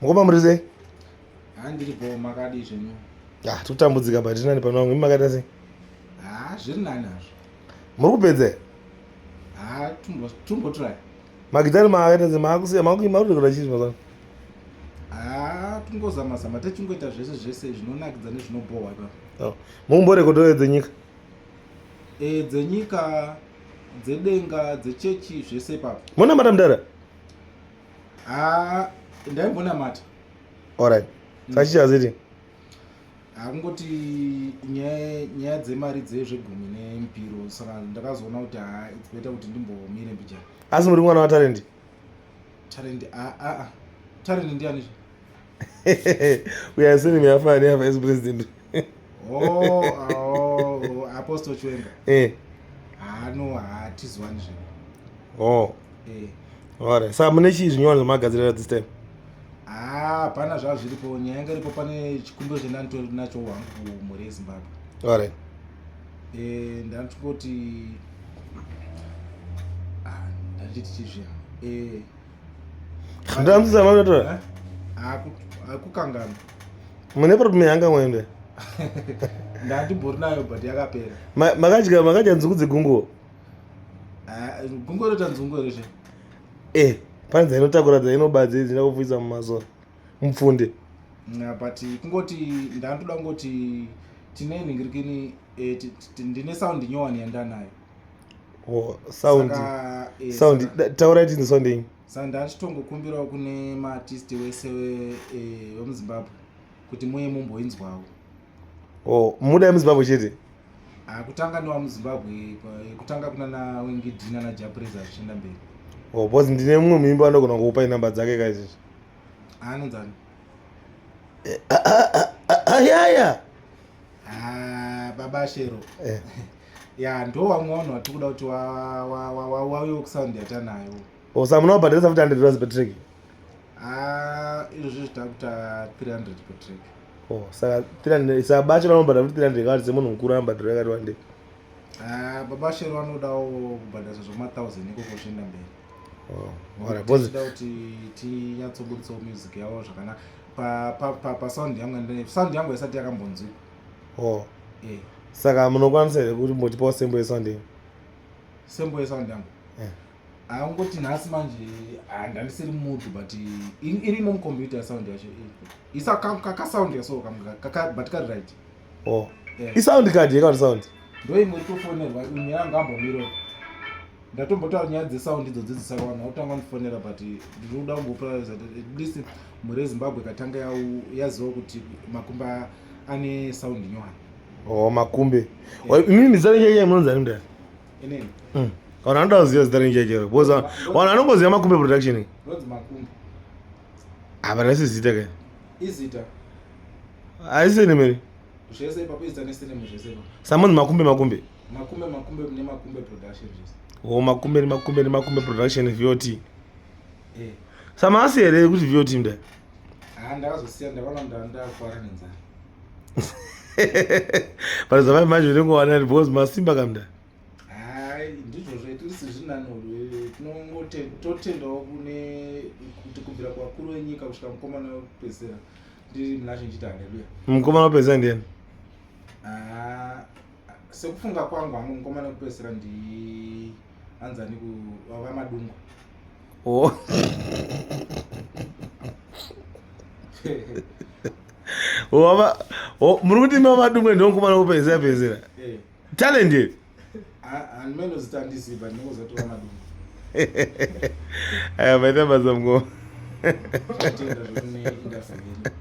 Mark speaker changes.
Speaker 1: Mukoma muri sei?
Speaker 2: Ha, ndiri bho, makadii zvenyu?
Speaker 1: Ah, tikutambudzika but nani pano wangu, imi makaita sei?
Speaker 2: Ha, zviri nani hazvo.
Speaker 1: Muri kupedza?
Speaker 2: Ha, tumbotry.
Speaker 1: Magitari maakaita sei? Maakusiya makurekora chii mazano?
Speaker 2: Ha, tungozama zama techingoita zvese zvese zvinonakidza nezvinobhohwa ipapo.
Speaker 1: Oh. Mumborekodora dzenyika?
Speaker 2: E, dzenyika, dzedenga, dzechechi zvese ipapo.
Speaker 1: Munamata mudara?
Speaker 2: Ha, ndaimbonamata.
Speaker 1: Alright. Saka chii
Speaker 2: Hakungoti nyaya dzemari dzezvegumi nemupiro, saka ndakazoona kuti ha, it's better kuti ndimbomire mbijana.
Speaker 1: Asi muri mwana waTalent?
Speaker 2: Talent, a Talent ndiani?
Speaker 1: Uya surname yafana neya vice president.
Speaker 2: Oh, Apostle Chiwenga.
Speaker 1: Eh.
Speaker 2: Ha, no, hatizwani zvedu.
Speaker 1: Oh.
Speaker 2: Eh.
Speaker 1: Alright. Saka mune chii zvinyowani zvamagadzirira this time?
Speaker 2: Ha, hapana zvaa zviripo. Nyaya yanga iripo, pane chikumbiro chendanditori nacho hangu kumhuri yeZimbabwe.
Speaker 1: Alright.
Speaker 2: Eh, ndandingoti, ah, ndanditi chizviya, eh.
Speaker 1: Ndamutsa manotora.
Speaker 2: Akukangana.
Speaker 1: Mune problem yanga mwende.
Speaker 2: Ndandimbori nayo but yakapera.
Speaker 1: Makadya nzungu dzegunguo?
Speaker 2: Ah, gunguo rota nzungu here zve?
Speaker 1: Eh, pane dzainotakura dzainobadza dzinoda kupfuisa mumasora. Mupfunde.
Speaker 2: But kungoti ndandoda kungoti tine nhingirikini, eh, ndine sound nyowani yandanayo.
Speaker 1: Oh, sound.
Speaker 2: Saka, eh,
Speaker 1: Sound, taurai tinzi sound yenyu.
Speaker 2: Saka ndachitongokumbirawo kune maartist wese wemuZimbabwe kuti muye mumboinzwawo.
Speaker 1: Oh, muda yemuZimbabwe chete?
Speaker 2: Ah, kutanga newamuZimbabwe, kutanga kuna na Winky D nana Jah Prayzah zvichienda mberi.
Speaker 1: Oh, because ndine mumwe muimbi anogona kukupai namba dzake kaizvizvi.
Speaker 2: Anonzani?
Speaker 1: Ayaya.
Speaker 2: Ah, Baba Shero.
Speaker 1: Eh.
Speaker 2: Ya, ndo vamwe vanhu vatiri kuda kuti wauye kusound yatanayo.
Speaker 1: Oh, saka munobhadharisa futi $100 per track?
Speaker 2: Ah, izvozvi takuta 300 per track.
Speaker 1: Oh, saka 300, saka bacho vanobhadhara futi 300 kati semunhu mukuru anobhadhara yakati wandei.
Speaker 2: Ah, Baba Shero vanodawo kubhadharisa zvekuma 1000 ikoko zvichienda mberi.
Speaker 1: Oh, alright, because
Speaker 2: Tinoda kuti tinyatsobuditsawo music yavo zvakanaka pasound yangu, sound yangu isati yakambonzwikwa.
Speaker 1: Oh.
Speaker 2: Eh.
Speaker 1: Saka munokwanisa here kuti mbotipawo sample yesound yenyu?
Speaker 2: Sample yesound yangu?
Speaker 1: Eh.
Speaker 2: Angoti nhasi manje handandisiri mood, but irimo mucomputer sound yacho, isa kasound yaso but kari right.
Speaker 1: Oh.
Speaker 2: Eh.
Speaker 1: Isound card yekati sound?
Speaker 2: Ndo imwe iri kufonerwa, imwe yanga ambomiro. Ndatombotaura nyaya dzesound idzo dzidzisaka vanhu vakutanga kundifonera, but ndiri kuda kumbopraisa at least mhuri yeZimbabwe ikatanga yaziva kuti Makumbe ane sound nyowani.
Speaker 1: Oh, Makumbe. Imimi zita renyu chaicho munonzi ani mudara?
Speaker 2: Inini?
Speaker 1: Vanhu vanoda kuziva zita renyu chaicho because vanhu vanongoziva Makumbe Production.
Speaker 2: Ndonzi Makumbe.
Speaker 1: Apa rasi zita kai?
Speaker 2: Izita.
Speaker 1: Haisi nemene.
Speaker 2: Zvese ipapo, izita nesurname zvese ipapo.
Speaker 1: Samunzi Makumbe, Makumbe.
Speaker 2: Makumbe, Makumbe neMakumbe Production zvese.
Speaker 1: Oh, Makumbe neMakumbe neMakumbe Production VOT.
Speaker 2: Eh.
Speaker 1: Samasi here kuti VOT mudai?
Speaker 2: Ha, ndakazosiya, ndakaona ndakwara nenzara.
Speaker 1: But zvavai manje unengowana because masimba kamudai.
Speaker 2: Hai, ndizvozvo, at least zvinanurwe. Totendawo kune kuti kubvira kuvakuru venyika kusvika mukomana wekupedzisira, ndiri munacho ndichiti haleluya.
Speaker 1: Mukomana wekupedzisira ndiani?
Speaker 2: Ah, sekufunga kwangu hangu, mukomana wekupedzisira ndi anzani vaMadungwe.
Speaker 1: Oh. Oh, muri kuti vaMadungwe ndiwo mukomana wekupedzisira pedzisira?
Speaker 2: Eh.
Speaker 1: Talent here?
Speaker 2: Handimene zita handizivi, but ndingoziva kuti vaMadungwe.
Speaker 1: Aya, maita basa mukoma.
Speaker 2: Totenda zvekune industry yedu.